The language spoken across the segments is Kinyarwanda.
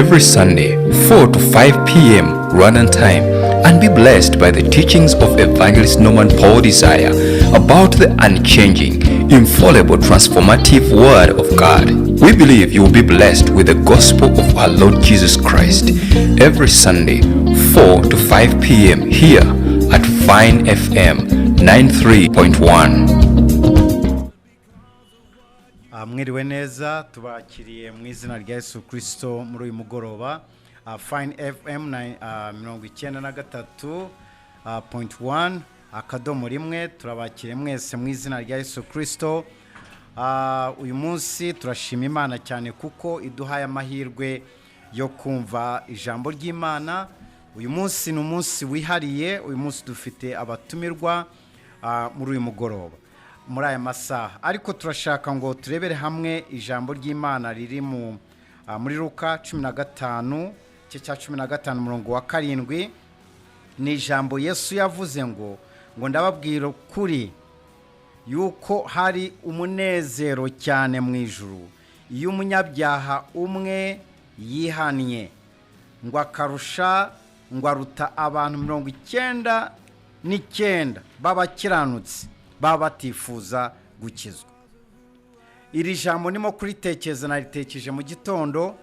Every Sunday, 4 to 5 p.m. Rwandan time, and be blessed by the teachings of Evangelist Norman Paul Desire about the unchanging, infallible, transformative Word of God. We believe you will be blessed with the gospel of our Lord Jesus Christ every Sunday, 4 to 5 p.m. here at Fine FM 93.1. Mwiriwe neza, tubakiriye mu izina rya Yesu Kirisito muri uyu mugoroba. Fine FM 93.1.1, turabakiriye mwese mu izina rya Yesu Kirisito. Uyu munsi turashima Imana cyane kuko iduhaye amahirwe yo kumva ijambo ry'Imana. Uyu munsi ni umunsi wihariye. Uyu munsi dufite abatumirwa muri uyu mugoroba, muri aya masaha, ariko turashaka ngo turebere hamwe ijambo ry'Imana riri muri Luka 15, igice cya 15, umurongo wa 7. Ni ijambo Yesu yavuze ngo "Ndababwira ukuri yuko hari umunezero cyane mu ijuru iyo umunyabyaha umwe yihannye, ngo akarusha, ngo aruta abantu 99 b'abakiranutsi baba batifuza gukizwa." Iri jambo ndimo kuritekereza, naritekereje mu gitondo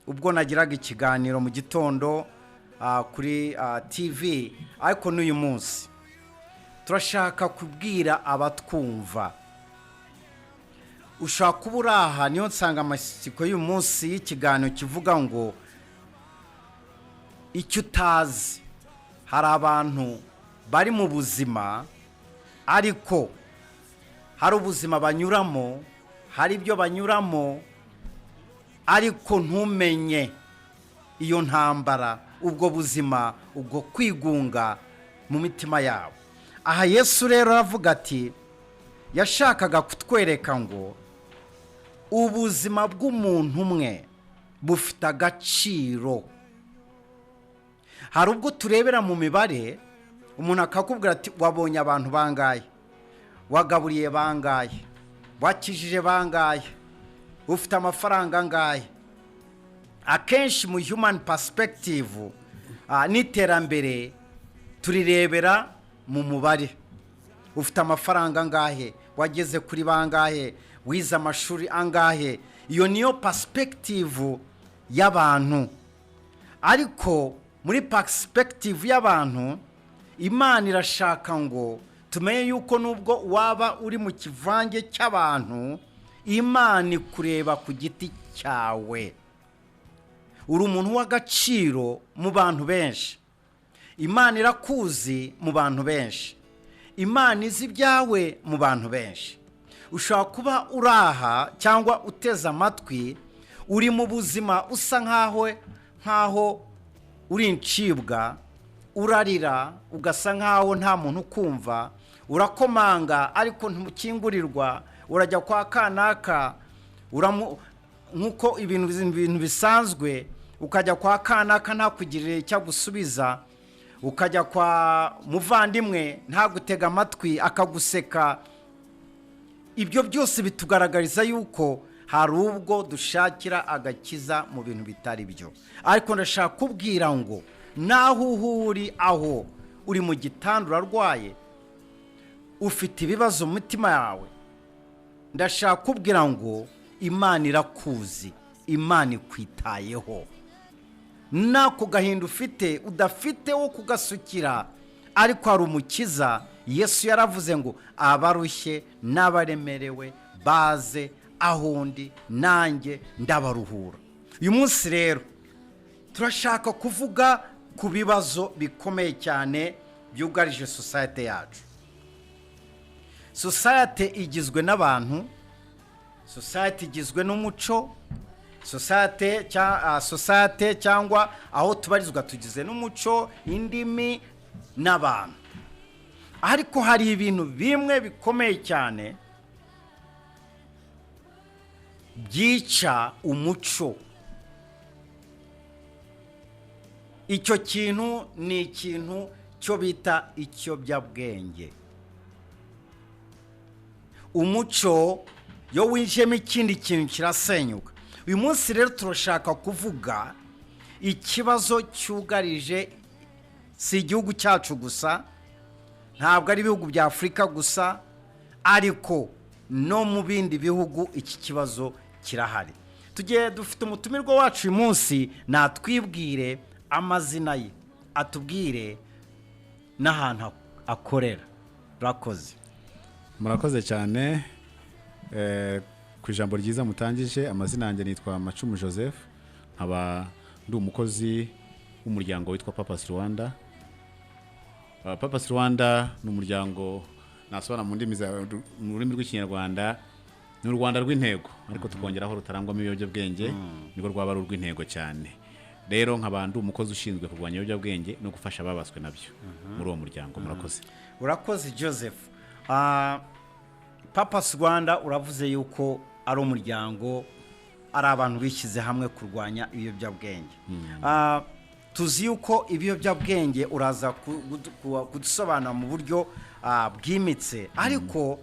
ubwo nagiraga ikiganiro mu gitondo kuri TV. Ariko n'uyu munsi turashaka kubwira abatwumva. Ushobora kuba uri aha, niyo nsangamatsiko y'uyu munsi y'ikiganiro kivuga ngo "Icyo utazi". Hari abantu bari mu buzima, ariko hari ubuzima banyuramo, hari ibyo banyuramo, ariko ntumenye iyo ntambara, ubwo buzima, ubwo kwigunga mu mitima yabo. Aha Yesu rero aravuga ati, yashakaga kutwereka ngo ubuzima bw'umuntu umwe bufite agaciro. Hari ubwo turebera mu mibare, umuntu akakubwira ati: "Wabonye abantu bangahe? Wagaburiye bangahe? Wakijije bangahe? Ufite amafaranga angahe?" Akenshi mu human perspective n'iterambere turirebera mu mubare: ufite amafaranga angahe, wageze kuri bangahe, wize amashuri angahe. Iyo niyo perspective y'abantu. Ariko muri perspective y'abantu, Imana irashaka ngo tumenye yuko nubwo waba uri mu kivange cy'abantu, Imana ikureba ku giti cyawe. Uri umuntu w'agaciro mu bantu benshi. Imana irakuzi mu bantu benshi. Imana izi ibyawe mu bantu benshi. Ushobora kuba uri aha cyangwa uteze amatwi, uri mu buzima usa nkaho uri incibwa, urarira ugasa nkaho nta muntu ukumva, urakomanga ariko ntukingurirwa, urajya kwa kanaka nk'uko ibintu bisanzwe, ukajya kwa kanaka ntakugirire icyo agusubiza, ukajya kwa muvandimwe ntagutega amatwi, akaguseka. Ibyo byose bitugaragariza yuko hari ubwo dushakira agakiza mu bintu bitari byo. Ariko ndashaka kubwira ngo naho uri, aho uri mu gitanda, urarwaye, ufite ibibazo mu mitima yawe, ndashaka kubwira ngo Imana irakuzi, Imana ikwitayeho. N'ako gahinda ufite, udafite wo kugasukira, ariko hari Umukiza. Yesu yaravuze ngo: "Abarushye n'abaremerewe baze aho ndi, nanjye ndabaruhura." Uyu munsi rero turashaka kuvuga ku bibazo bikomeye cyane byugarije sosiyete yacu. Sosiyete igizwe n'abantu, sosiyete igizwe n'umuco, sosiyete cyangwa aho tubarizwa tugizwe n'umuco, indimi n'abantu. Ariko hari ibintu bimwe bikomeye cyane byica umuco. Icyo kintu ni ikintu cyo bita ikiyobyabwenge. Umuco iyo winjiyemo ikindi kintu kirasenyuka. Uyu munsi rero turashaka kuvuga ikibazo cyugarije, si igihugu cyacu gusa, ntabwo ari ibihugu bya Afurika gusa, ariko no mu bindi bihugu iki kibazo kirahari. Tugiye dufite umutumirwa wacu uyu munsi, natwibwire amazina ye, atubwire n'ahantu akorera. Urakoze. Murakoze cyane ku ijambo ryiza mutangije. Amazina yanjye nitwa Macumu Joseph, nkaba ndi umukozi w'umuryango witwa Purpose Rwanda. Purpose Rwanda ni umuryango nasobanura mu ndimi mu rurimi rw'Ikinyarwanda ni u Rwanda rw'intego, ariko tukongeraho rutarangwamo ibiyobyabwenge, nibwo rwaba ari urw'intego cyane. Rero nkaba ndi umukozi ushinzwe kurwanya ibiyobyabwenge no gufasha ababaswe nabyo muri uwo muryango. Murakoze. Urakoze, Joseph. Purpose Rwanda, uravuze yuko ari umuryango, ari abantu bishyize hamwe kurwanya ibiyobyabwenge. Tuzi yuko ibiyobyabwenge, uraza kudusobanura mu buryo bwimbitse, ariko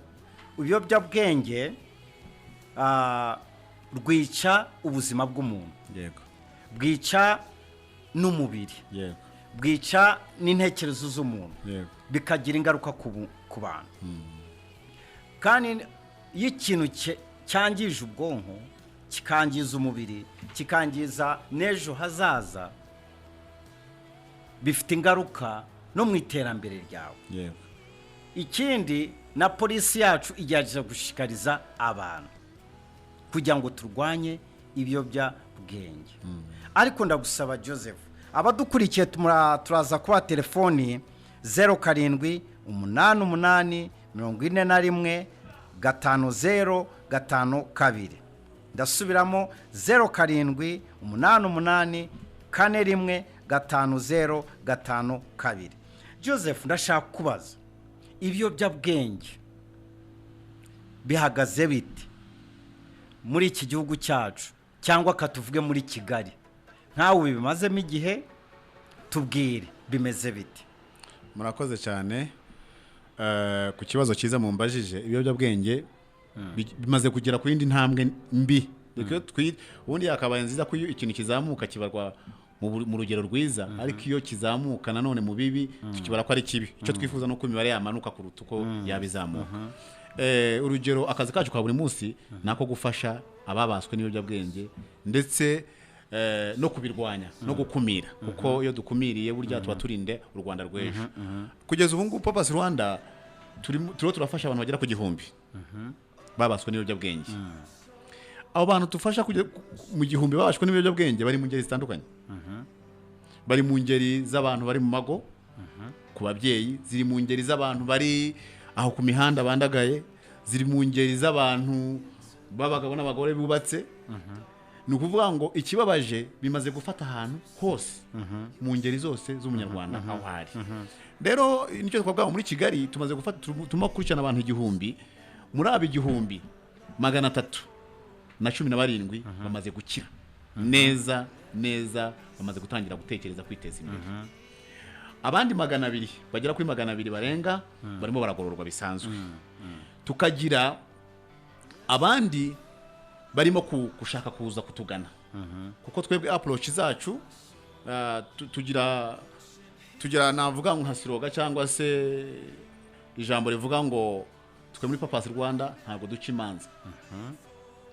ibiyobyabwenge rwica ubuzima bw'umuntu, bwica n'umubiri, bwica n'intekerezo z'umuntu, bikagira ingaruka ku bantu. Kandi iyo ikintu cyangije ubwonko, kikangiza umubiri, kikangiza n'ejo hazaza, bifite ingaruka no mu iterambere ryawe. Ikindi, na polisi yacu igerageza gushishikariza abantu kugira ngo turwanye ibiyobyabwenge. Ariko ndagusaba, Joseph, abadukurikiye, turaza kuba telefoni 0788415052. Ndasubiramo: 0788415052. Joseph, ndashaka kubaza, ibiyobyabwenge bihagaze bite muri iki gihugu cyacu, cyangwa katuvuge muri Kigali? Nkawe bimazemo igihe, tubwire bimeze bite? Murakoze cyane ku kibazo cyiza mumbajije. Ibiyobyabwenge bimaze kugera ku yindi ntambwe mbi. Reka iyo ubundi yakabaye nziza ko iyo ikintu kizamuka kibarwa mu rugero rwiza, ariko iyo kizamuka nanone mu bibi tukibara ko ari kibi. Icyo twifuza ni uko imibare yamanuka kuruta uko yaba izamuka. Urugero, akazi kacu ka buri munsi ni ako gufasha ababaswe n'ibiyobyabwenge, ndetse no kubirwanya no gukumira, kuko iyo dukumiriye burya tuba turinde u Rwanda rw'ejo. Kugeza ubu ngubu, Purpose Rwanda turiho turafasha abantu bagera ku 1000 babaswe n'ibiyobyabwenge. Abo bantu tufasha mu 1000 babashwe n'ibiyobyabwenge bari mu ngeri zitandukanye. Bari mu ngeri z'abantu bari mu mago ku babyeyi, ziri mu ngeri z'abantu bari aho ku mihanda bandagaye, ziri mu ngeri z'abantu b'abagabo n'abagore bubatse. Ni ukuvuga ngo ikibabaje, bimaze gufata ahantu hose, mu ngeri zose z'umunyarwanda aho hari. Rero nicyo twavuga ngo muri Kigali tumaze gufata, turimo gukurikirana abantu 1000. Muri abo 1317 bamaze gukira neza neza, bamaze gutangira gutekereza kwiteza imbere. Abandi 200, bagera kuri 200 barenga, barimo baragororwa bisanzwe. Tukagira abandi barimo gushaka kuza kutugana, kuko twebwe approach zacu tugira navuga nka slogan cyangwa se ijambo rivuga ngo twe muri Purpose Rwanda ntabwo duca imanza.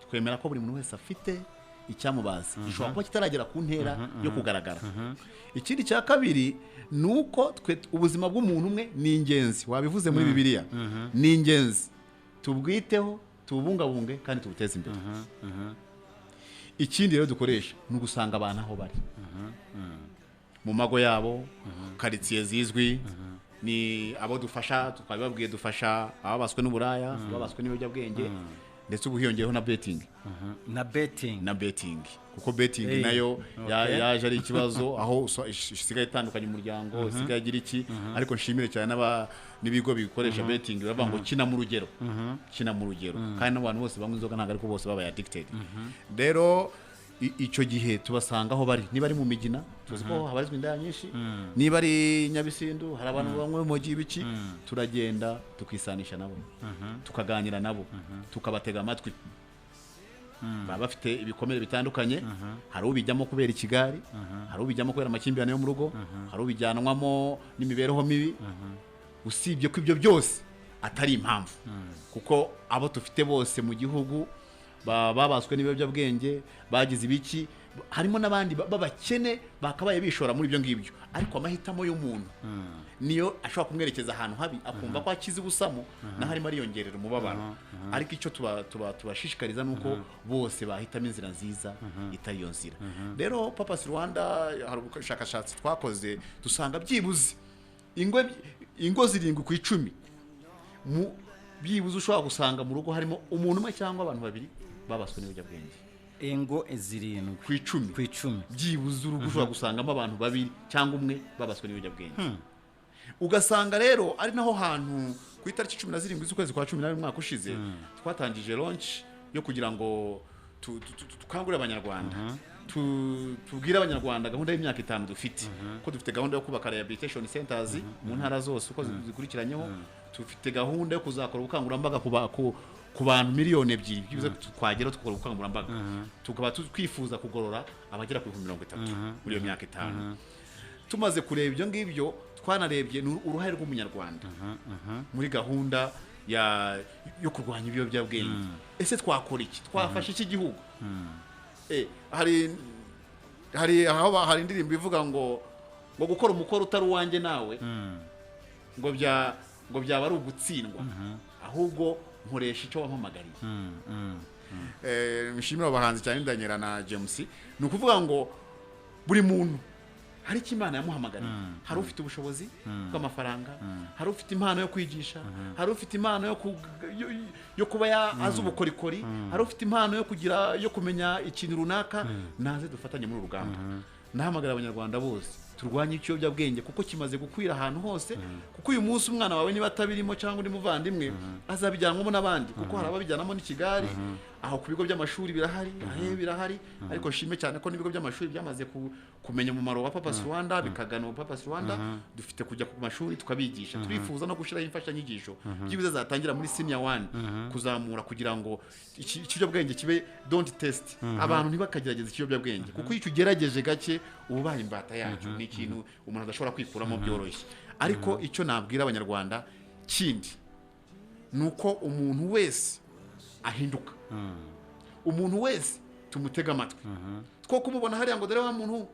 Twemera ko buri muntu wese afite icyamubaza, gishobora kuba kitaragera ku ntera yo kugaragara. Ikindi cya kabiri ni uko twe ubuzima bw'umuntu umwe ni ingenzi, wabivuze muri Bibiliya, ni ingenzi, tubwiteho, tububungabunge kandi tubuteze imbere. Ikindi rero dukoresha ni ugusanga abantu aho bari mu mago yabo, karitsiye zizwi. Ni abo dufasha, twabibabwiye, dufasha ababaswe n'uburaya, ababaswe n'ibiyobyabwenge, ndetse ubu hiyongeyeho na betting. Na betting. Na betting, kuko betting nayo yaje ari ikibazo, aho isigaye itandukanye umuryango, isigaye agira iki. Ariko nshimire cyane n'ibigo bikoresha betting, bavuga ngo kina mu rugero, kina mu rugero. Kandi n'abantu bose banywa inzoga ntabwo ariko bose babaye addicted. Rero icyo gihe tubasanga aho bari, niba ari mu Migina, tuzi ko habarizwa indaya nyinshi, niba ari Nyabisindu, hari abantu banywa urumogi, ibiki. Turagenda tukisanisha nabo, tukaganira nabo, tukabatega amatwi. Baba bafite ibikomere bitandukanye. Hari ubijyamo kubera ikigari, hari ubijyamo kubera amakimbirane yo mu rugo, hari ubijyanwamo n'imibereho mibi. Usibye ko ibyo byose atari impamvu, kuko abo dufite bose mu gihugu babaswe n'ibiyobyabwenge, bagize ibiki, harimo n'abandi b'abakene bakabaye bishora muri ibyo ngibyo, ariko amahitamo y'umuntu niyo ashobora kumwerekeza ahantu habi, akumva ko akize ubusamo, naho arimo ariyongerera umubabaro. Ariko icyo tubashishikariza ni uko bose bahitamo inzira nziza itari iyo nzira. Rero Purpose Rwanda, hari ubushakashatsi twakoze dusanga byibuze ingo 7 ku 10 byibuze ushobora gusanga mu rugo harimo umuntu umwe cyangwa abantu babiri babaswe n'ibiyobyabwenge. Ingo 7 ku 10, ku 10 byibuze urugo ushobora gusangamo abantu babiri cyangwa umwe babaswe n'ibiyobyabwenge. Ugasanga rero ari naho hantu ku itariki 17 z'ukwezi kwa 12 umwaka ushize twatangije launch yo kugira ngo tukangurire Abanyarwanda, tubwire Abanyarwanda gahunda y'imyaka 5 dufite, ko dufite gahunda yo kubaka rehabilitation centers mu ntara zose uko zikurikiranyeho, dufite gahunda yo kuzakora ubukangurambaga ku bantu 2 miliyoni byibuze twagera tukora ubukangurambaga, tukaba twifuza kugorora abagera ku 30,000 muri iyo myaka 5. Tumaze kureba ibyo ngibyo, twanarebye uruhare rw'Umunyarwanda muri gahunda yo kurwanya ibiyobyabwenge. Ese twakora iki? Twafasha iki gihugu? Hari aho hari indirimbo ivuga ngo gukora umukoro utari uwanjye nawe ngo byaba ari ugutsindwa, ahubwo nkoresha icyo wampamagariye. Nshimira abahanzi cyane Ndanyera na James. Ni ukuvuga ngo buri muntu hari icyo Imana yamuhamagariye. Hari ufite ubushobozi bw'amafaranga, hari ufite impano yo kwigisha, hari ufite impano yo kuba azi ubukorikori, hari ufite impano yo kugira yo kumenya ikintu runaka. Naze dufatanye muri urugamba. Nahamagara Abanyarwanda bose turwanye ikiyobyabwenge, kuko kimaze gukwira ahantu hose. Kuko uyu munsi umwana wawe niba atabirimo cyangwa undi muvandimwe azabijyanwamo n'abandi, kuko hari ababijyanamo n'ikigari. Aho ku bigo by'amashuri birahari, ahe birahari. Ariko nshime cyane ko n'ibigo by'amashuri byamaze kumenya umumaro wa Purpose Rwanda, bikagana ubu Purpose Rwanda. Dufite kujya ku mashuri tukabigisha, turifuza no gushyiraho imfashanyigisho byibuze zatangira muri senior 1 kuzamura, kugira ngo ikiyobyabwenge kibe don't test. Abantu ntibakagerageza ikiyobyabwenge, kuko iyo ugerageje gake uba ubaye imbata yacyo. Ni ikintu umuntu adashobora kwikuramo byoroshye. Ariko icyo nabwira Abanyarwanda kindi ni uko umuntu wese ahinduka, umuntu wese tumutega amatwi. Two kumubona hariya ngo dore wa muntu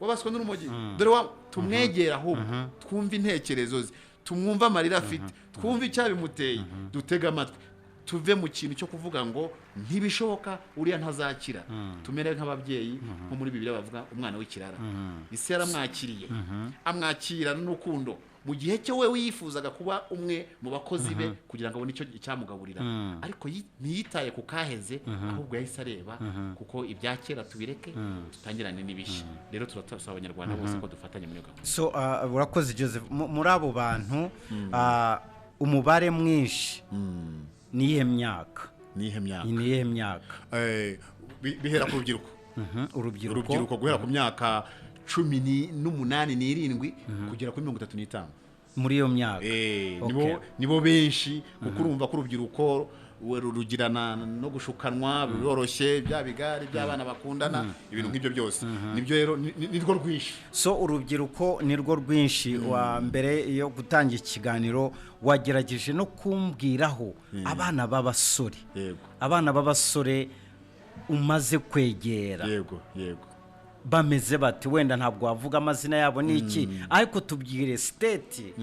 wabaswe n'urumogi, dore wa, tumwegera ahubwo twumve intekerezo ze, tumwumve amarira afite, twumve icyabimuteye, dutega amatwi, tuve mu kintu cyo kuvuga ngo ntibishoboka, uriya ntazakira. Tumere nk'ababyeyi nko muri Bibiliya bavuga umwana w'ikirara. Isi yaramwakiriye, amwakira n'urukundo mu gihe cyo we wifuzaga kuba umwe mu bakozi be kugira ngo abone icyo cyamugaburira, ariko ntiyitaye ku kaheze, ahubwo yahise areba kuko ibya kera tubireke, tutangirane n'ibishya. Rero turasaba Abanyarwanda bose ko dufatanye muri gahunda. So urakoze Joseph. Muri abo bantu umubare mwinshi niyihe myaka? Niyihe myaka? Bihera ku rubyiruko. Urubyiruko guhera ku myaka 18 n'irindwi kugera kuri 35. Muri iyo myaka nibo benshi, kuko urumva ko urubyiruko rugirana no gushukanwa biroroshye, bya bigari by'abana bakundana, ibintu nk'ibyo byose. Nibyo rero nirwo rwinshi. So urubyiruko nirwo rwinshi. Wa mbere yo gutangira ikiganiro wagerageje no kumbwiraho abana b'abasore. Abana b'abasore umaze kwegera. Yego yego. Bameze bati wenda ntabwo wavuga amazina yabo niki, ariko tubwire state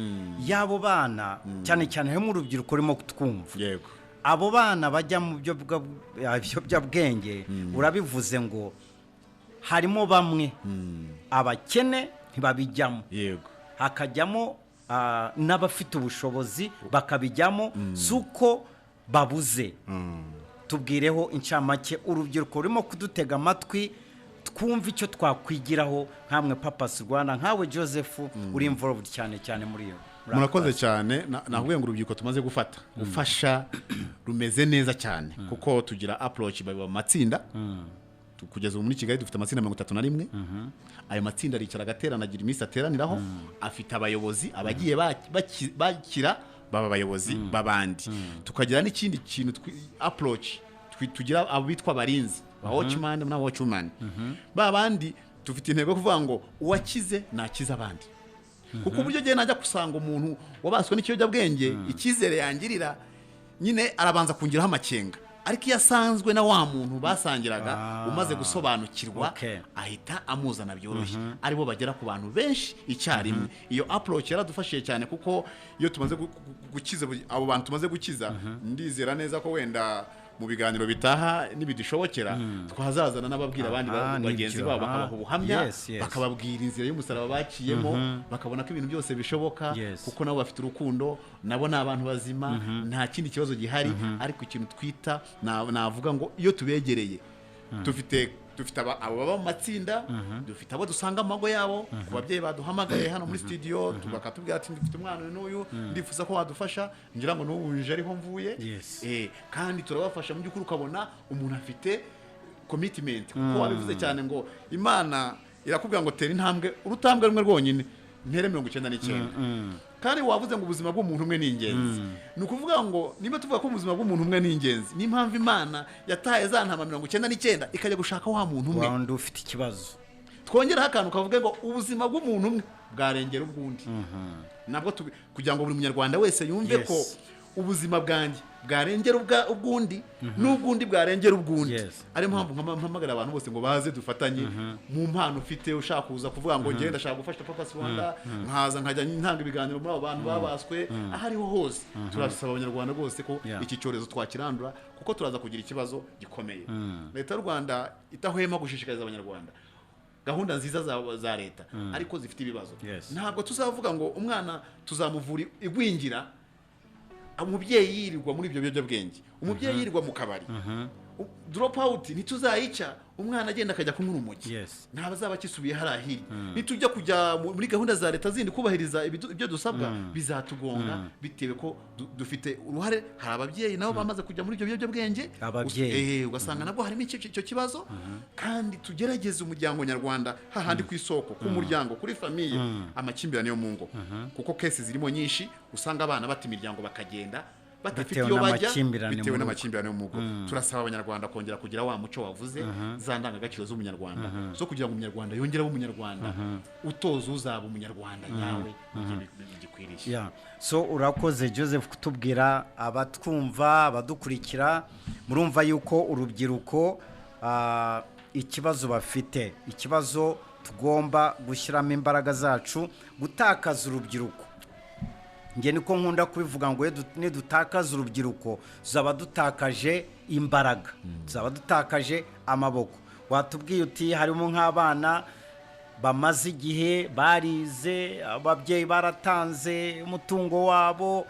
yabo bana, cyane cyane harimo urubyiruko rurimo kutwumva. Yego. Abo bana bajya mu biyobyabwenge, urabivuze ngo harimo bamwe abakene ntibabijyamo. Yego. Hakajyamo n'abafite ubushobozi bakabijyamo, suko babuze. Tubwireho incamake urubyiruko rurimo kudutega amatwi, twumva icyo twakwigiraho nkamwe Purpose Rwanda, nkawe Joseph uri involved cyane cyane muri iyo. Murakoze cyane. Navuye ngo urubyiruko tumaze gufata gufasha rumeze neza cyane, kuko tugira approach baba matsinda. Kugeza ubu muri Kigali dufite amatsinda 31. Ayo matsinda aricara agaterana, agira iminsi ateraniraho, afite abayobozi abagiye bakira baba abayobozi babandi. Tukagira n'ikindi kintu approach Tugira abitwa abarinzi, ba watchman na watchwoman. Ba bandi dufite intego yo kuvuga ngo uwakize nakize abandi, kuko uburyo ngiye najya gusanga umuntu wabaswe n'ikiyobyabwenge, icyizere yangirira nyine arabanza kungiraho amakenga, ariko iyo asanzwe na wa muntu basangiraga umaze gusobanukirwa, ahita amuzana byoroshye, aribo bagera ku bantu benshi icyarimwe. Iyo approach yaradufashije cyane, kuko iyo tumaze gukiza abo bantu tumaze gukiza, ndizera neza ko wenda mu biganiro bitaha nibidushobokera twazazana n'ababwira abandi bagenzi babo, bakabaha ubuhamya, bakababwira inzira y'umusaraba baciyemo, bakabona ko ibintu byose bishoboka, kuko nabo bafite urukundo, nabo ni abantu bazima, nta kindi kibazo gihari. Ariko ikintu twita navuga ngo iyo tubegereye, dufite abo baba mu matsinda, dufite abo dusanga mu mago yabo, ku babyeyi baduhamagaye hano muri studio bakatubwira ati: "Mfite umwana uyu n'uyu, ndifuza ko wadufasha." Ngira ngo n'ubu nje ariho mvuye. Kandi turabafasha mu by'ukuri, ukabona umuntu afite commitment, kuko wabivuze cyane ngo Imana irakubwira ngo tera intambwe, urutambwe rumwe rwonyine, ntere 99. Kandi wavuze ngo ubuzima bw'umuntu umwe ni ingenzi. Ni ukuvuga ngo niba tuvuga ko ubuzima bw'umuntu umwe ni ingenzi, niyo mpamvu Imana yataye za ntama 99 ikajya gushaka wa muntu umwe wa wundi ufite ikibazo. Twongeraho akantu kavuge ngo ubuzima bw'umuntu umwe bwarengera ubw'undi. Nabwo kugira ngo buri munyarwanda wese yumve ko ubuzima bwanjye bwarengera ubw'undi, n'ubw'undi bwarengera ubw'undi. Ariyo mpamvu mpamagara abantu bose ngo baze dufatanye mu mpano ufite. Ushaka kuza kuvuga ngo ngenda ndashaka gufasha Purpose Rwanda, nkaza nkajya ntanga ibiganiro muri abo bantu babaswe, aho ariho hose. Turasaba Abanyarwanda rwose ko iki cyorezo twakirandura, kuko turaza kugira ikibazo gikomeye. Leta y'u Rwanda idahwema gushishikariza Abanyarwanda gahunda nziza za leta, ariko zifite ibibazo. Ntabwo tuzavuga ngo umwana tuzamuvura igwingira, umubyeyi yirirwa muri ibyo biyobyabwenge, umubyeyi yirirwa mu kabari. Drop out ntituzayica umwana agenda akajya kunywa urumogi, ntabwo azaba akisubiye hariya hirya. Nitujya kujya muri gahunda za leta zindi kubahiriza ibyo dusabwa, bizatugonga bitewe ko dufite uruhare. Hari ababyeyi nabo bamaze kujya muri ibyo biyobyabwenge. Ababyeyi. Ugasanga nabwo harimo icyo kibazo. Kandi tugerageze umuryango nyarwanda, hahandi ku isoko, ku muryango, kuri famille, amakimbirane yo mu ngo, kuko case zirimo nyinshi, usanga abana bata imiryango bakagenda badafite Bitewe iyo bajya, n'amakimbirane bitewe mu rugo. n'amakimbirane yo mu rugo. Turasaba Abanyarwanda kongera kugira wa muco wavuze, za ndangagaciro z'Umunyarwanda, zo kugira ngo Umunyarwanda yongere abe Umunyarwanda, utoza uzaba Umunyarwanda nyawe mu gihe gikwiriye. Yeah. So urakoze Joseph kutubwira. Abatwumva, abadukurikira, murumva yuko urubyiruko ikibazo bafite, ikibazo tugomba gushyiramo imbaraga zacu, gutakaza urubyiruko. Njye niko nkunda kubivuga ngo iyo nidutakaza urubyiruko tuzaba dutakaje imbaraga, tuzaba dutakaje amaboko. Watubwiye uti harimo nk'abana bamaze igihe barize, ababyeyi baratanze umutungo wabo,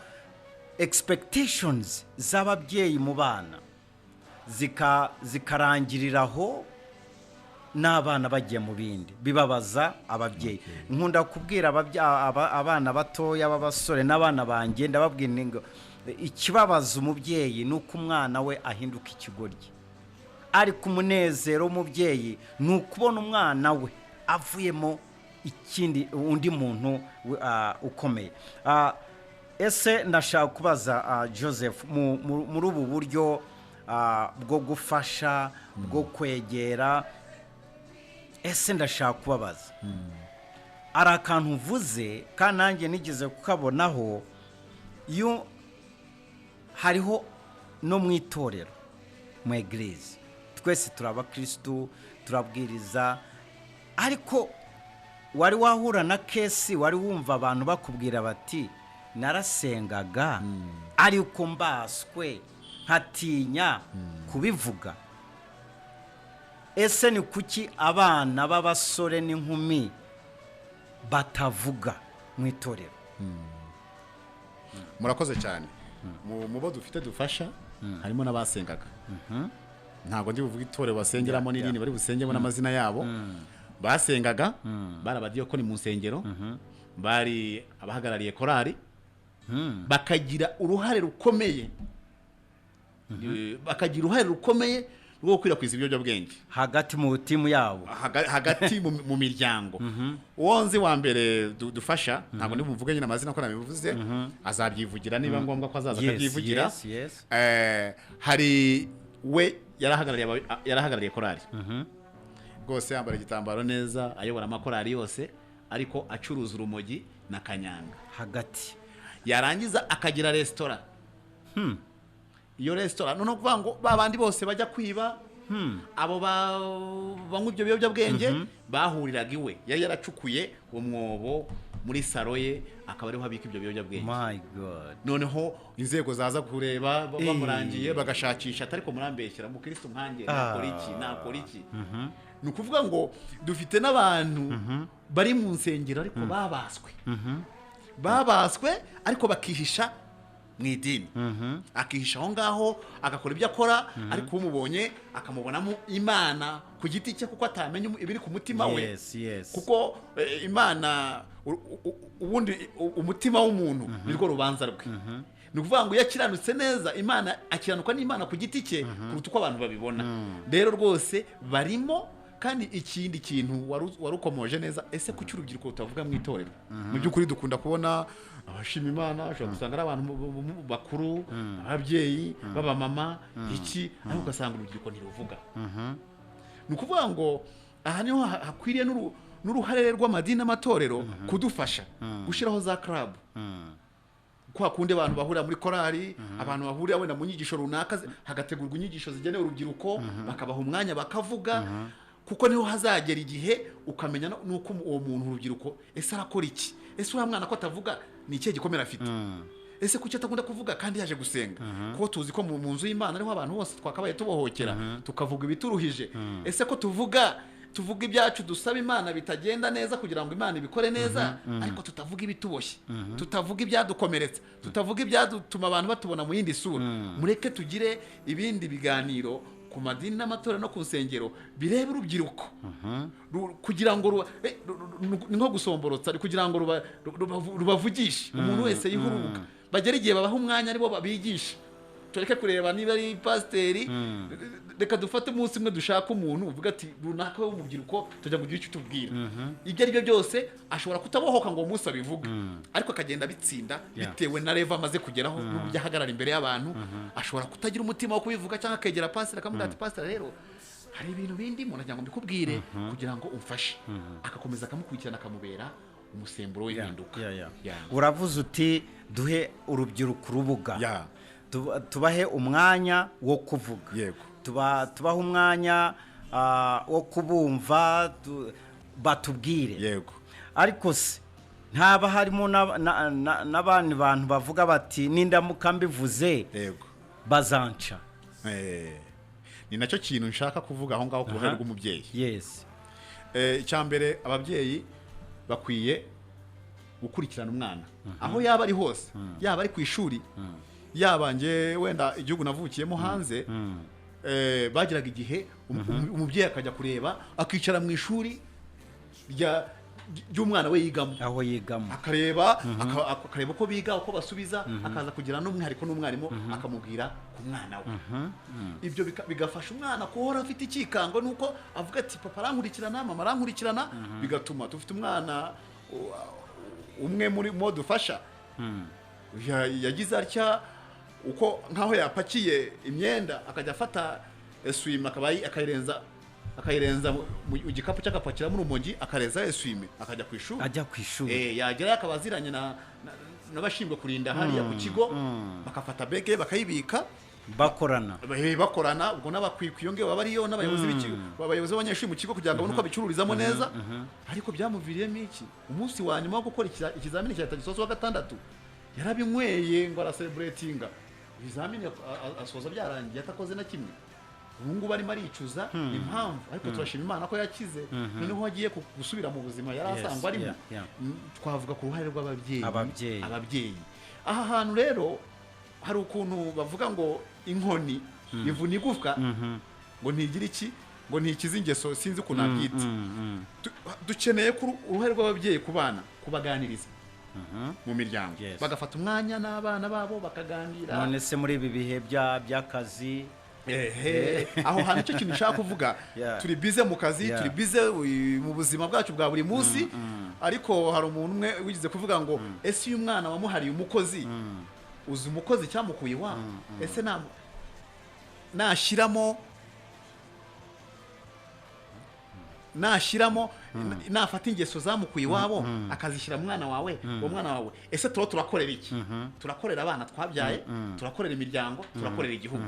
expectations z'ababyeyi mu bana zikarangirira aho, n'abana bagiye mu bindi, bibabaza ababyeyi. Nkunda kubwira abana batoya b'abasore n'abana banjye, ndababwira ngo ikibabaza umubyeyi ni uko umwana we ahinduka ikigoryi, ariko umunezero w'umubyeyi ni ukubona umwana we avuyemo ikindi, undi muntu ukomeye. Ese ndashaka kubaza Joseph, muri ubu buryo bwo gufasha, bwo kwegera, ese ndashaka kubabaza, hari akantu uvuze kandi nanjye nigeze kukabonaho, iyo hariho no mu itorero, mu église, twese turi abakirisitu, turabwiriza, ariko wari wahura na case, wari wumva abantu bakubwira bati: "Narasengaga ariko mbaswe nkatinya kubivuga"? Ese ni kuki abana b'abasore n'inkumi batavuga mu itorero? Murakoze cyane. Mu bo dufite dufasha harimo n'abasengaga. Ntabwo ndi buvuge itorero basengeramo n'irindi bari busengemo n'amazina yabo. Basengaga, bari abadiyakoni mu nsengero, bari abahagarariye korari, bakagira uruhare rukomeye rwo gukwirakwiza ibiyobyabwenge hagati mu team yabo. Hagati mu miryango. Uwo nzi wa mbere dufasha, ntabwo ndi bumuvuge nyine amazina ko nabivuze, azabyivugira niba ngombwa ko azaza akabyivugira. Hari We yarahagarariye korali rwose, yambara igitambaro neza, ayobora amakorali yose, ariko acuruza urumogi na kanyanga hagati. Yarangiza akagira resitora. Iyo resitora noneho kuvuga ngo ba bandi bose bajya kwiba, abo banywa ibyo biyobyabwenge, bahuriraga iwe. Yari yaracukuye umwobo muri saro ye, akaba ariho abika ibyo biyobyabwenge. My God. Noneho inzego zaza kureba bamurangiye, bagashakisha, atari ko murambeshyera, mukristo nkanjye nakora iki, nakora iki? Ni ukuvuga ngo dufite n'abantu bari mu nsengero ariko babaswe, ariko bakihisha mu idini, akihisha aho ngaho, agakora ibyo akora, ariko umubonye akamubonamo Imana ku giti cye, kuko atamenya ibiri ku mutima we. Kuko Imana ubundi umutima w'umuntu nirwo rubanza rwe. Ni ukuvuga ngo iyo akiranutse neza Imana, akiranuka n'Imana ku giti cye kuruta uko abantu babibona. Rero rwose barimo. Kandi ikindi kintu wari ukomoje neza, ese kuki urubyiruko rutavuga mu itorero? Mu by'ukuri dukunda kubona abashima Imana, ushobora gusanga ari abantu bakuru, ababyeyi b'abamama iki, ariko ugasanga urubyiruko ntiruvuga. Ni ukuvuga ngo aha niho hakwiriye n'uruhare rw'amadini n'amatorero kudufasha gushyiraho za club, kwa kundi abantu bahurira muri korali, abantu bahurira wenda mu nyigisho runaka, hagategurwa inyigisho zigenewe urubyiruko, bakabaha umwanya bakavuga, kuko niho hazagera igihe ukamenya n'uko uwo muntu, urubyiruko, ese arakora iki? Ese uriya mwana ko atavuga, ni ikihe gikomere afite? Ese kuki atakunda kuvuga kandi yaje gusenga, kuko tuzi ko mu nzu y'Imana ariho abantu bose twakabaye tubohokera, tukavuga ibituruhije? Ese ko tuvuga ibyacu dusaba Imana bitagenda neza kugira ngo Imana ibikore neza, ariko tutavuga ibituboshye, tutavuga ibyadukomeretsa, tutavuga ibyadutuma abantu batubona mu yindi sura? Mureke tugire ibindi biganiro ku madini n'amatorero no ku nsengero bireba urubyiruko, kugira ngo ni nko gusomborotsa, kugira ngo rubavugishe, umuntu wese yihuruka, bagere igihe babaha umwanya aribo babigisha. Tureke kureba niba ari pasiteri. Reka dufate umunsi umwe dushaka umuntu uvuga ati runaka wo mu rubyiruko, tujya kugira icyo tubwira. Ibyo ari byo byose ashobora kutabohoka ngo uwo munsi abivuge, ariko akagenda abitsinda bitewe na level amaze kugeraho n'uburyo ahagarara imbere y'abantu. Ashobora kutagira umutima wo kubivuga, cyangwa akegera pasiteri akamubwira ati: "Pasiteri, rero hari ibintu bindi nagira ngo mbikubwire kugira ngo umfashe." Agakomeza akamukurikirana, akamubera umusemburo w'impinduka. Uravuze uti duhe urubyiruko urubuga, tubahe umwanya wo kuvuga, tubahe umwanya wo kubumva, batubwire. Ariko se ntaba harimo n'abandi bantu bavuga bati: "Nindamuka mbivuze bazanca"? Ni nacyo kintu nshaka kuvuga aho ngaho ku ruhare rw'umubyeyi. Icya mbere, ababyeyi bakwiye gukurikirana umwana aho yaba ari hose, yaba ari ku ishuri, yaba nge wenda igihugu navukiyemo hanze, bagiraga igihe umubyeyi akajya kureba, akicara mu ishuri ry'umwana we yigamo, aho yigamo, akareba uko biga, uko basubiza, akaza kugira n'umwihariko n'umwarimu, akamubwira ku mwana we. Ibyo bigafasha umwana guhora afite icyikango, nuko avuga ati: "Papa arankurikirana, mama arankurikirana." Bigatuma dufite umwana umwe muri mo dufasha, yagize atya, uko nkaho yapakiye imyenda, akajya afata eswime, akaba akayirenza mu gikapu cye, agapakiramo urumogi, akarenza eswime, akajya ku ishuri. Ajya ku ishuri. Yagerayo akaba aziranye n'abashinzwe kurinda hariya ku kigo, bakafata bege bakayibika. Bakorana. Bakorana ubwo n'abakwikwiyo ngiyo baba ariyo, n'abayobozi b'ikigo, abayobozi b'abanyeshuri mu kigo, kugira ngo babone uko abicururizamo neza. Ariko byamuviriyemo iki? Umunsi wa nyuma wo gukora ikizamini cya leta gisoza wa gatandatu, yarabinyweye ngo aracelebratinga ibizamini, asoza byarangiye atakoze na kimwe. Ubu ngubu arimo aricuza impamvu, ariko turashima Imana ko yakize, noneho agiye gusubira mu buzima yari asanzwe arimo. Twavuga ku ruhare rw'ababyeyi. Ababyeyi. Ababyeyi aha hantu rero hari ukuntu bavuga ngo inkoni ivuna igufwa, ngo ntigira iki, ngo ntikize ingeso, sinzi ukuntu nabyita. Dukeneye ko uruhare rw'ababyeyi ku bana, kubaganiriza mu miryango, bagafata umwanya n'abana babo bakaganira. None se muri ibi bihe by'akazi? Ehe, aho hantu icyo kintu nshaka kuvuga, turi bize mu kazi, turi bize mu buzima bwacu bwa buri munsi, ariko hari umuntu umwe wigize kuvuga ngo: "Ese uyu mwana wamuhariye umukozi, uzi umukozi cyamukuye iwabo? Ese nta Nashyiramo, nashyiramo, nafata ingeso zamukuye iwabo akazishyira mu mwana wawe, uwo mwana wawe, ese tuba turakorera iki? Turakorera abana twabyaye, turakorera imiryango, turakorera igihugu.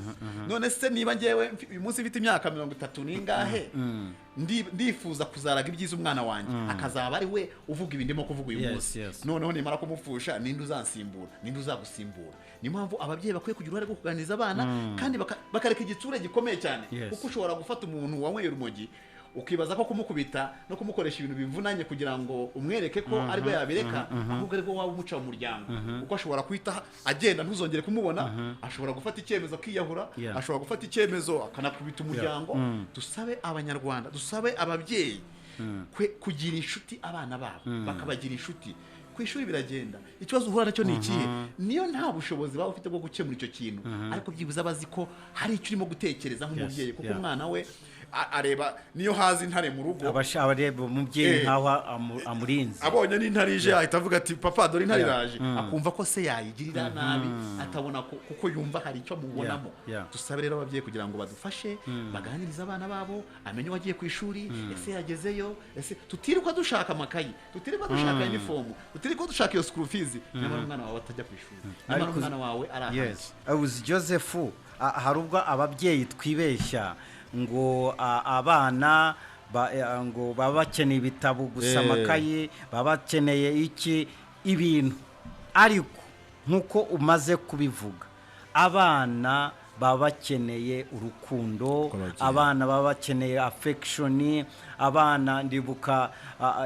None se niba ngewe uyu munsi mfite imyaka 30 n'ingahe, ndifuza kuzaraga ibyiza umwana wanjye, akazaba ari we uvuga ibi ndimo kuvuga uyu munsi. Noneho nimara kumupfusha, ninde uzansimbura? Ninde uzagusimbura? Niyo mpamvu ababyeyi bakwiye kugira uruhare rwo kuganiriza abana, kandi bakareka igitsure gikomeye cyane, kuko ushobora gufata umuntu wanyweye urumogi, ukibaza ko kumukubita no kumukoresha ibintu bivunanye kugira ngo umwereke ko aribwo yabireka, ahubwo aribwo waba umuca mu muryango, kuko ashobora guhita agenda ntuzongere kumubona, ashobora gufata icyemezo akiyahura, ashobora gufata icyemezo akanakubita umuryango. Dusabe Abanyarwanda, dusabe ababyeyi kugira inshuti abana babo, bakabagira inshuti. Ku ishuri biragenda, ikibazo uhura nacyo ni ikihe? Niyo nta bushobozi baba ufite bwo gukemura icyo kintu, ariko byibuze abazi ko hari icyo urimo gutekereza nk'umubyeyi, kuko umwana we areba niyo hazi intare mu rugo, areba umubyeyi nkaho amurinze, abonye n'intare ije ahita avuga ati papa dore intare iraje, akumva ko se yayigirira nabi, atabona kuko yumva hari icyo amubonamo. Dusabe rero ababyeyi kugira ngo badufashe, baganirize abana babo, amenye wagiye ku ishuri, ese yagezeyo, ese tutirirwa dushaka amakayi, tutirirwa dushaka uniform, tutirirwa dushaka iyo school fees, nyamara umwana wawe atajya ku ishuri, nyamara umwana wawe ari ahandi. Uzi Joseph, hari ubwo ababyeyi twibeshya ngo abana ngo baba bakeneye ibitabo gusa, amakaye, baba bakeneye iki ibintu, ariko nkuko umaze kubivuga, abana baba bakeneye urukundo, abana baba bakeneye affection. Abana ndibuka,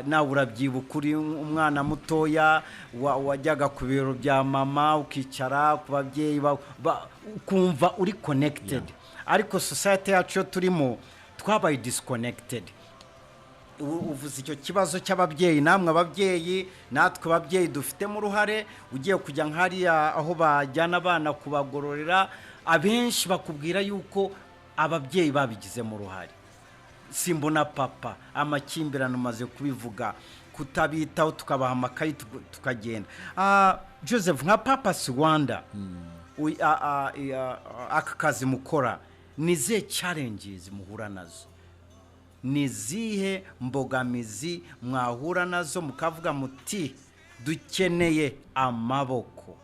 nawe urabyibuka uri umwana mutoya, wajyaga ku biro bya mama ukicara ku babyeyi, ukumva uri connected. Ariko society yacu yo turimo twabaye disconnected. Uvuze icyo kibazo cy'ababyeyi, namwe ababyeyi, natwe ababyeyi dufitemo uruhare. Ugiye kujya nk'hariya aho bajyana abana kubagororera, abenshi bakubwira yuko ababyeyi babigizemo uruhare. Simbona papa, amakimbirane umaze kubivuga, kutabitaho, tukabaha amakayi tukagenda. Joseph, nka Purpose Rwanda, aka kazi mukora, ni izihe challenges muhura nazo? Ni izihe mbogamizi mwahura nazo mukavuga muti dukeneye amaboko?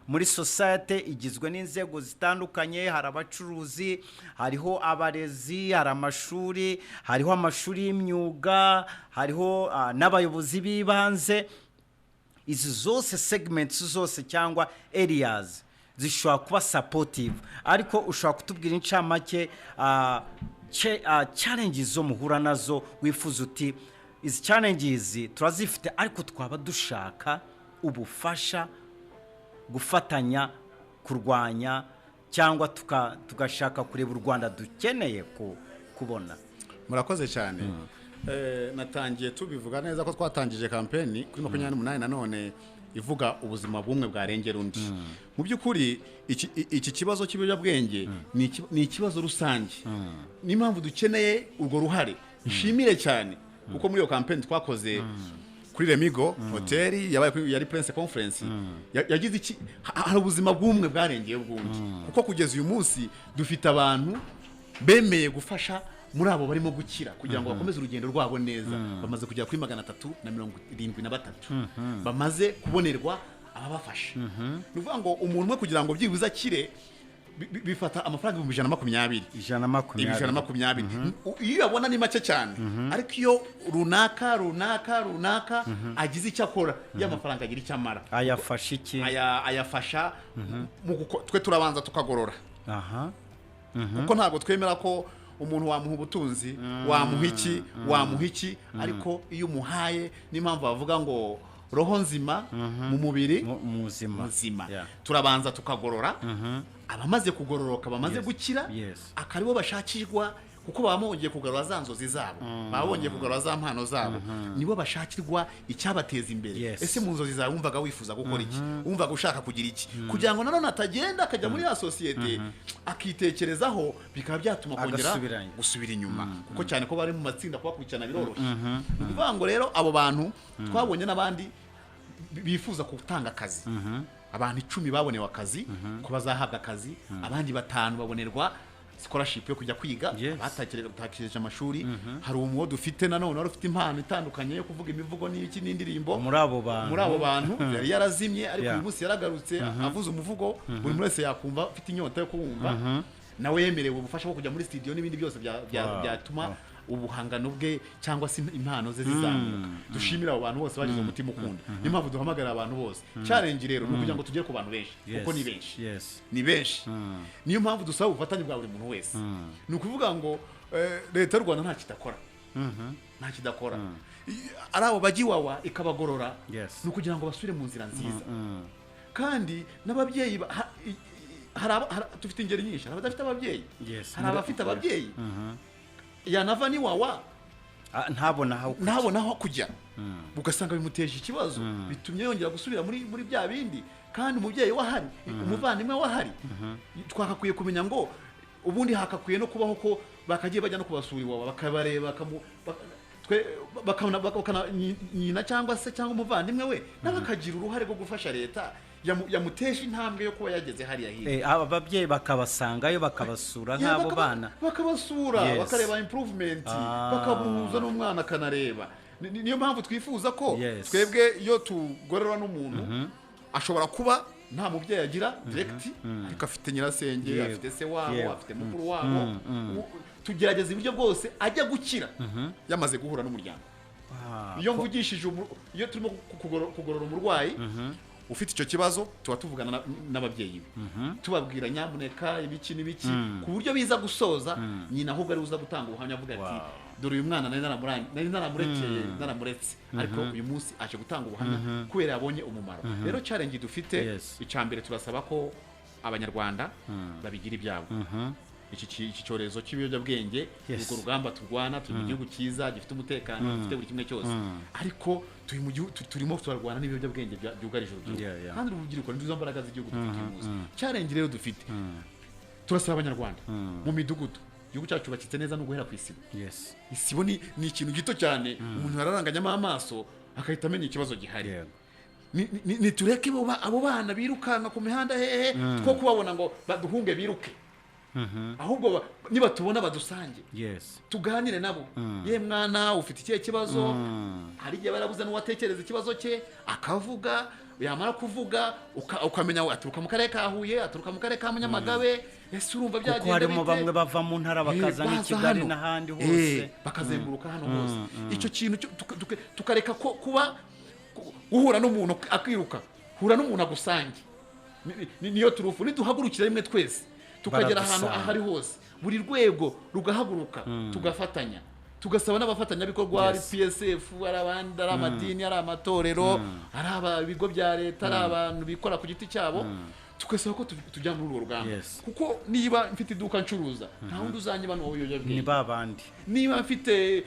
Muri society igizwe n'inzego zitandukanye, hari abacuruzi, hariho abarezi, hari amashuri, hariho amashuri y'imyuga, hariho n'abayobozi b'ibanze. Izi zose segments zose cyangwa areas zishobora kuba supportive, ariko ushobora kutubwira incamake challenges zo muhura nazo, wifuza uti izi challenges turazifite, ariko twaba dushaka ubufasha, gufatanya kurwanya, cyangwa tugashaka kureba u Rwanda dukeneye kubona. Murakoze cyane. Natangiye tubivuga neza ko twatangije campaign kuri 28 nanone ivuga ubuzima bumwe bwarengera undi. Mu by'ukuri iki kibazo cy'ibiyobyabwenge ni ikibazo rusange, niyo mpamvu dukeneye urwo ruhare. Nshimire cyane kuko muri iyo campaign twakoze kuri Lemigo Hotel, yabaye kuri yari Prince Conference, yagize iki, hari ubuzima bw'umwe bwarengeye bw'undi, kuko kugeza uyu munsi dufite abantu bemeye gufasha muri abo barimo gukira kugira ngo bakomeze urugendo rwabo neza. Bamaze kugera kuri 373 bamaze kubonerwa ababafasha. Ni ukuvuga ngo umuntu umwe kugira ngo byibuze akire bifata amafaranga 120,000. 120. 120. Iyo uyabona ni make cyane, ariko iyo runaka runaka runaka agize icyo akora, ya mafaranga agira icyo amara. Ayafasha iki? Ayafasha mu twe turabanza tukagorora. Kuko ntabwo twemera ko umuntu wamuha ubutunzi, wamuha iki, wamuha iki, ariko iyo umuhaye, n'impamvu bavuga ngo roho nzima mu mubiri muzima. Muzima. Turabanza tukagorora, abamaze kugororoka, bamaze gukira, akaribo bashakirwa, kuko baba bongeye kugarura za nzozi zabo, baba bongeye kugarura za mpano zabo, nibo bashakirwa icyabateza imbere. Ese mu nzozi zawe wumvaga wifuza gukora iki? Wumvaga ushaka kugira iki? Kugira ngo nanone atagenda akajya muri ya sosiyete akitekerezaho, bikaba byatuma kongera Agasubira inyuma. gusubira inyuma, kuko cyane ko bari mu matsinda kubakurikirana biroroshye. Ni ukuvuga ngo rero abo bantu twabonye n'abandi bifuza gutanga akazi, abantu 10 babonewe akazi ko bazahabwa akazi, abandi 5 babonerwa scholarship yo kujya kwiga, Yes. batakirije amashuri. Hari umwo dufite nanone wari ufite impano itandukanye yo kuvuga imivugo n'iki n'indirimbo. Muri abo bantu. Muri abo bantu yari yarazimye, ariko Yeah. uyu munsi yaragarutse, avuze umuvugo buri muntu wese yakumva afite inyota yo kuwumva. Nawe yemerewe ubufasha bwo kujya muri studio n'ibindi byose byatuma ubuhangano bwe cyangwa se impano ze zizamuka. Dushimira abo bantu bose bagize umutima ukunda. Niyo mpamvu duhamagarira abantu bose. Challenge rero ni ukugira ngo tugere ku bantu benshi, kuko ni benshi. Yes. Ni benshi, niyo mpamvu dusaba ubufatanye bwa buri muntu wese. Ni ukuvuga ngo leta y'u Rwanda nta kidakora, nta kidakora. Ari abo bajya Iwawa ikabagorora, Yes. ni ukugira ngo basubire mu nzira nziza. Kandi n'ababyeyi dufite ingeri nyinshi. Hari abadafite ababyeyi, Yes. hari abafite ababyeyi, yanava n'iwawa Ah, ntabona aho kujya. ntabona aho kujya, ugasanga bimuteje ikibazo, bitumye yongera gusubira muri bya bindi, kandi umubyeyi wahari, umuvandimwe wahari. Twakakwiye kumenya ngo ubundi hakakwiye no kubaho ko bakagiye bajya no kubasura iwawa, bakabareba, bakabona nyina cyangwa se cyangwa umuvandimwe we, nawe akagira uruhare rwo gufasha leta yamuteje intambwe yo kuba yageze hariya hirya. Aba babyeyi bakabasangayo, bakabasura Yeah, nk'abo bana. Bakabasura, Yes. bakareba improvement, Ah. bakamuhuza n'umwana akanareba. Niyo mpamvu twifuza ko Yes. twebwe iyo tugororwa n'umuntu, ashobora kuba nta mubyeyi agira direct, ariko afite nyirasenge, afite se wabo, afite mukuru wabo. Tugerageza uburyo bwose ajya gukira yamaze guhura n'umuryango. Ah, Iyo mvugishije iyo turimo kugorora umurwayi ufite icyo kibazo, tuba tuvugana n'ababyeyi be, tubabwira nyamuneka ibiki n'ibiki, ku buryo biza gusoza nyina ahubwo ari uza gutanga ubuhamya avuga ati: "Dore uyu mwana nari naramurekeye, naramuretse, ariko uyu munsi aje gutanga ubuhamya kubera yabonye umumaro." Rero challenge dufite, Yes. icya mbere turasaba ko Abanyarwanda babigira ibyabo iki cyorezo cy'ibiyobyabwenge. Yes. Urwo rugamba turwana, turi mu gihugu cyiza gifite umutekano, gifite buri kimwe cyose, ariko turi mu gihugu turimo turarwana n'ibiyobyabwenge byugarije urubyiruko. Yeah. Kandi urubyiruko ni zo mbaraga z'igihugu dufite uyu munsi. Challenge rero dufite, turasaba Abanyarwanda mu midugudu. Igihugu cyacu cyubakitse neza no guhera ku isibo. Yes. Isibo ni ikintu gito cyane, umuntu yararanganyamo amaso agahita amenya ikibazo gihari. Nitureke abo bana birukanka ku mihanda hehe, two kubabona ngo baduhunge biruke, ahubwo nibatubona badusange, Yes. tuganire nabo: "Ye mwana, ufite ikihe kibazo?" Hari igihe barabuze n'uwatekereza ikibazo cye akavuga, yamara kuvuga ukamenya aturuka mu karere ka Huye, aturuka mu karere ka Nyamagabe. Ese urumva Kuko byagenda harimo bite? bamwe bava mu ntara bakaza baza n'i Kigali hano. n'ahandi hose. Bakazenguruka hano hose. Icyo kintu tukareka ko kuba guhura n'umuntu akiruka, hura n'umuntu agusange. Niyo turufu. Niduhagurukira rimwe twese, tukagera ahantu Baradusanga. ahari hose, buri rwego rugahaguruka, tugafatanya, tugasaba n'abafatanyabikorwa, ari Yes. PSF, ari abandi, ari amadini, ari amatorero, ari ibigo bya leta, ari abantu bikora ku giti cyabo, tugasaba ko tujya muri urwo rugamba. Yes. Kuko niba mfite iduka ncuruza, nta wundi uzanyiba n'uwo Ni ba bandi. Niba mfite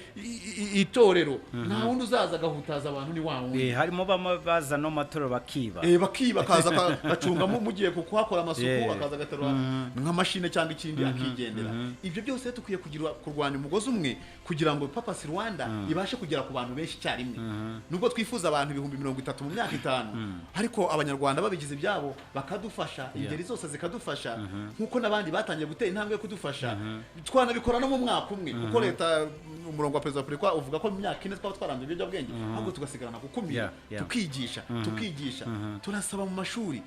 itorero, nta wundi uzaza agahutaza abantu, ni wa wundi. Harimo bamwe baza no mu matorero bakiba. Bakiba, akaza agacungamo mugiye kuhakora amasuku, akaza agaterura nka mashine cyangwa ikindi akigendera. Ibyo byose dukwiye kugira kurwanya umugozi umwe kugira ngo Purpose Rwanda ibashe kugera ku bantu benshi icyarimwe. Nubwo twifuza abantu 30,000 mu myaka 5, ariko Abanyarwanda babigize ibyabo bakadufasha, ingeri zose zikadufasha, nk'uko n'abandi batangiye gutera intambwe yo kudufasha, twanabikora no mu mwaka umwe, kuko leta, umurongo wa Perezida wa Repubulika uvuga ko mu myaka 4 twaba twaranduye ibiyobyabwenge, ahubwo tugasigarana gukumira, tukigisha, tukigisha. Turasaba mu mashuri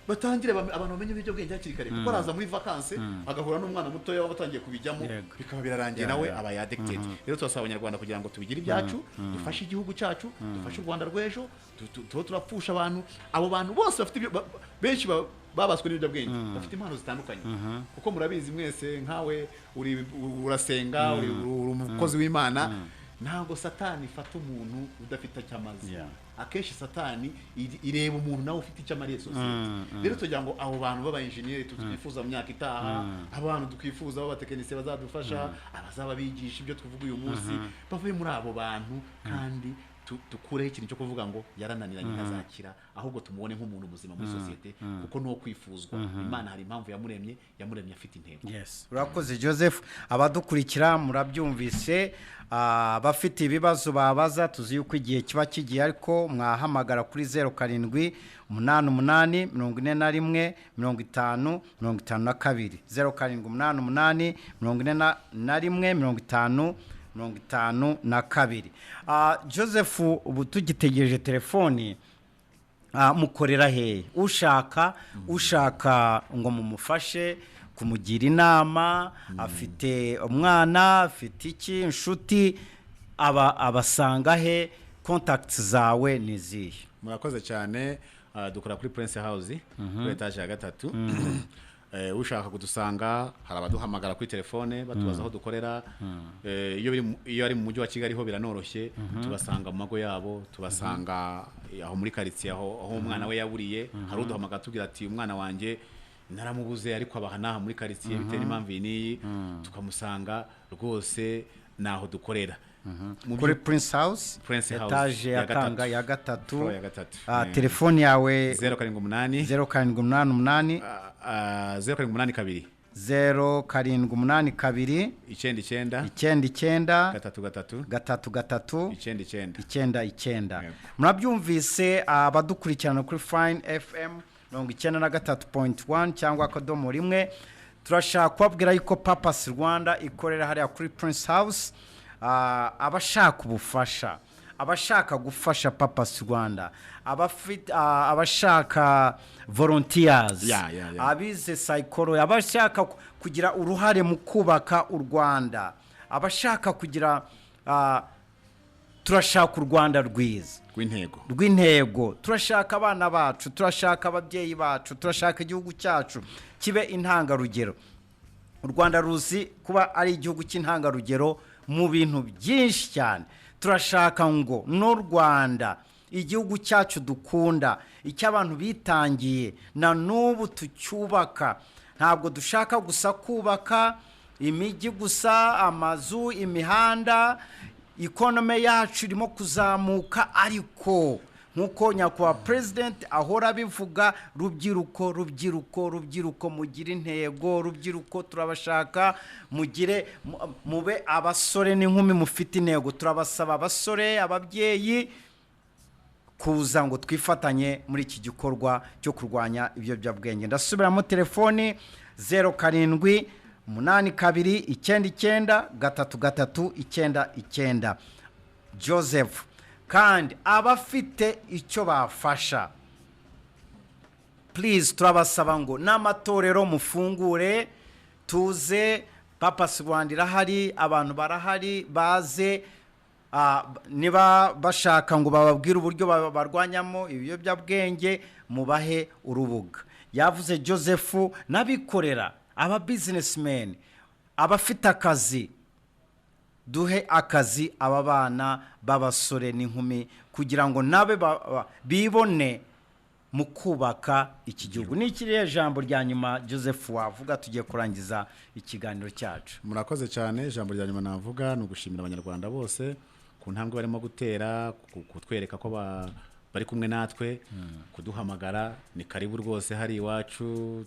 batangire abantu bamenye ibiyobyabwenge hakiri kare, kuko araza muri vacances agahura n'umwana mutoya waba atangiye kubijyamo, bikaba birarangiye, nawe aba addicted. Rero turasaba Abanyarwanda kugira ngo tubigire ibyacu, dufashe igihugu cyacu, dufashe u Rwanda rw'ejo. Tuba turapfusha abantu. Abo bantu bose bafite benshi babaswe n'ibiyobyabwenge bafite impano zitandukanye, kuko murabizi mwese, nkawe uri urasenga, uri umukozi w'Imana. Ntabwo Satani ifata umuntu udafite icyo amaze. Akenshi Satani ireba umuntu nawe ufite icyo amariye sosiyete. Rero tugira ngo abo bantu b'aba-engineer twifuza mu myaka itaha, abantu twifuza b'abatekinisiye bazadufasha, abazaba bigisha ibyo tuvuga uyu munsi, bavuye muri abo bantu kandi. Dukureho ikintu cyo kuvuga ngo yarananiranye, ntazakira, ahubwo tumubone nk'umuntu muzima muri sosiyete, kuko nuwo kwifuzwa. Imana hari impamvu yamuremye, yamuremye afite intego. Yes. Urakoze, Joseph. Abadukurikira murabyumvise. Abafite ibibazo babaza, tuzi yuko igihe kiba kigiye, ariko mwahamagara kuri 0788415052, 0788415052. Joseph, ubu tugitegereje telefoni, mukorera hehe? Ushaka ngo mumufashe kumugira inama, afite umwana, afite iki, inshuti, aba abasanga he? Contacts zawe ni izihe? Murakoze cyane. Dukora kuri Prince House, kuri etaje ya gatatu. Ushaka kudusanga, hari abaduhamagara kuri telefone batubaza aho dukorera. Iyo ari mu mujyi wa Kigali ho biranoroshye, tubasanga mu mago yabo, tubasanga aho muri karitsiye aho umwana we yaburiye. Hari uduhamagara tubwira ati: "Umwana wanjye naramubuze, ariko abaha n'aha muri karitsiye bitewe n'impamvu iyi n'iyi." Tukamusanga rwose, naho dukorera. Kuri Prince House? Prince House, etaje ya ya gatatu. Kanga ya gatatu. Floor ya gatatu. Telefone yawe? 078. 0788. 0782. 0782. 99. 99. 33. 33. 99. 99. Yego. Murabyumvise, abadukurikirana kuri Fine FM 93.1 cyangwa .1, turashaka kubabwira yuko Purpose Rwanda ikorera hariya kuri Prince House. Abashaka ubufasha, abashaka gufasha Purpose Rwanda, abashaka volunteers, abize psychology, abashaka kugira uruhare mu kubaka u Rwanda, abashaka kugira, turashaka u Rwanda rwiza, rw'intego, rw'intego. Turashaka abana bacu, turashaka ababyeyi bacu, turashaka igihugu cyacu kibe intangarugero. U Rwanda ruzi kuba ari igihugu cy'intangarugero mu bintu byinshi cyane. Turashaka ngo n'u Rwanda, igihugu cyacu dukunda, icyo abantu bitangiye na n'ubu tucyubaka. Ntabwo dushaka gusa kubaka imijyi gusa, amazu, imihanda. Economy yacu irimo kuzamuka, ariko nk'uko nyakubahwa president ahora abivuga: "Rubyiruko, rubyiruko, rubyiruko, mugire intego. Rubyiruko, turabashaka, mugire mube abasore n'inkumi mufite intego." Turabasaba, abasore, ababyeyi, kuza ngo twifatanye muri iki gikorwa cyo kurwanya ibiyobyabwenge. Ndasubiramo telefoni: 0782993399, Joseph. Kandi abafite icyo bafasha, please, turabasaba ngo n'amatorero mufungure, tuze. Purpose Rwanda irahari, abantu barahari, baze. Niba bashaka ngo bababwire uburyo barwanyamo ibiyobyabwenge, mubahe urubuga. Yavuze Joseph, n'abikorera, aba businessmen, abafite akazi, duhe akazi aba bana b'abasore n'inkumi kugira ngo nabe bibone mu kubaka iki gihugu. Ni ikiriya jambo rya nyuma, Joseph, wavuga tugiye kurangiza ikiganiro cyacu? Murakoze cyane. Ijambo rya nyuma navuga ni ugushimira Abanyarwanda bose ku ntambwe barimo gutera, kutwereka ko bari kumwe natwe, kuduhamagara. Ni karibu rwose, hari iwacu,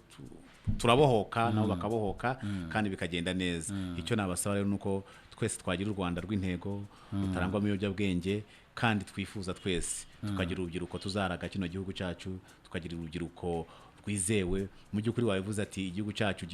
turabohoka nabo bakabohoka, kandi bikagenda neza. Icyo nabasaba rero ni uko twese twagira u Rwanda rw'intego, rutarangwamo ibiyobyabwenge, kandi twifuza twese tukagira urubyiruko tuzaraga kino gihugu cyacu, tukagira urubyiruko rwizewe. Mu by'ukuri wabivuze ati igihugu cyacu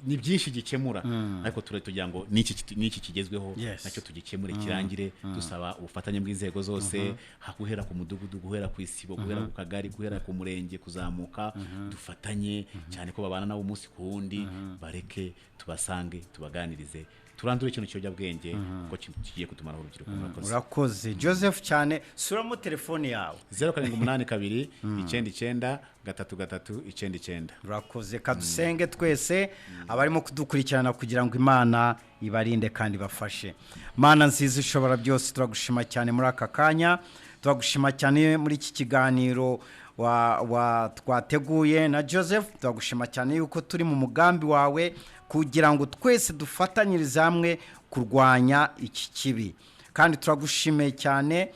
ni byinshi gikemura, ariko tugira ngo n'iki kigezweho nacyo tugikemure kirangire. Dusaba ubufatanye bw'inzego zose, guhera ku mudugudu, guhera ku isibo, guhera ku kagari, guhera ku murenge, kuzamuka. Dufatanye cyane ko babana nabo umunsi ku wundi. Bareke tubasange, tubaganirize, turandure ikintu kiyobyabwenge kuko kigiye kutumaraho urubyiruko. Murakoze. Urakoze, Joseph, cyane. Suramo telefone yawe. 0782993399. Urakoze. Kadusenge twese abarimo kudukurikirana kugira ngo Imana ibarinde kandi ibafashe. Mana nziza ishobora byose, turagushima cyane muri aka kanya, turagushima cyane muri iki kiganiro wa twateguye na Joseph. Turagushima cyane yuko turi mu mugambi wawe kugira ngo twese dufatanyirize hamwe kurwanya iki kibi. Kandi turagushimiye cyane.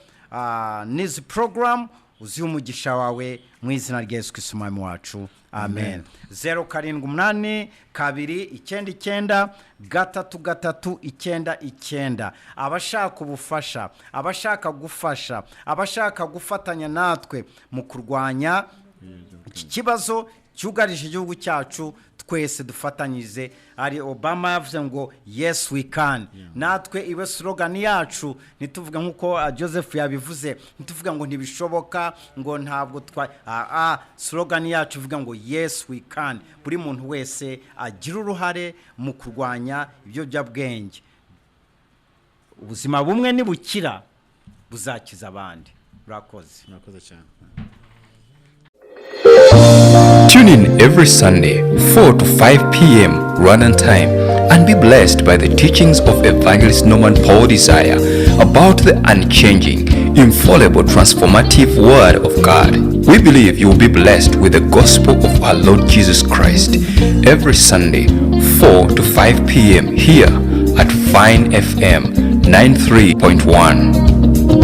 n'izi porogaramu, uzihe umugisha wawe mu izina rya Yesu Kristo Umwami wacu, amen. 0782993399. Abashaka ubufasha, abashaka gufasha, abashaka gufatanya natwe mu kurwanya iki kibazo cyugarije igihugu cyacu, twese dufatanyije. Ari Obama yavuze ngo "Yes, we can", natwe ibe slogan yacu. Ntituvuge nk'uko Joseph yabivuze, ntituvuge ngo ntibishoboka, ngo ntabwo twa slogan yacu ivuga ngo "Yes, we can". Buri muntu wese agira uruhare mu kurwanya ibiyobyabwenge. Ubuzima bumwe nibukira buzakiza abandi. Urakoze. Murakoze cyane. Tune in every Sunday, 4 to 5 p.m. Rwandan time, and be blessed by the teachings of Evangelist Norman Paul Desire about the unchanging, infallible, transformative Word of God. We believe you will be blessed with the gospel of our Lord Jesus Christ every Sunday, 4 to 5 p.m. here at Fine FM 93.1.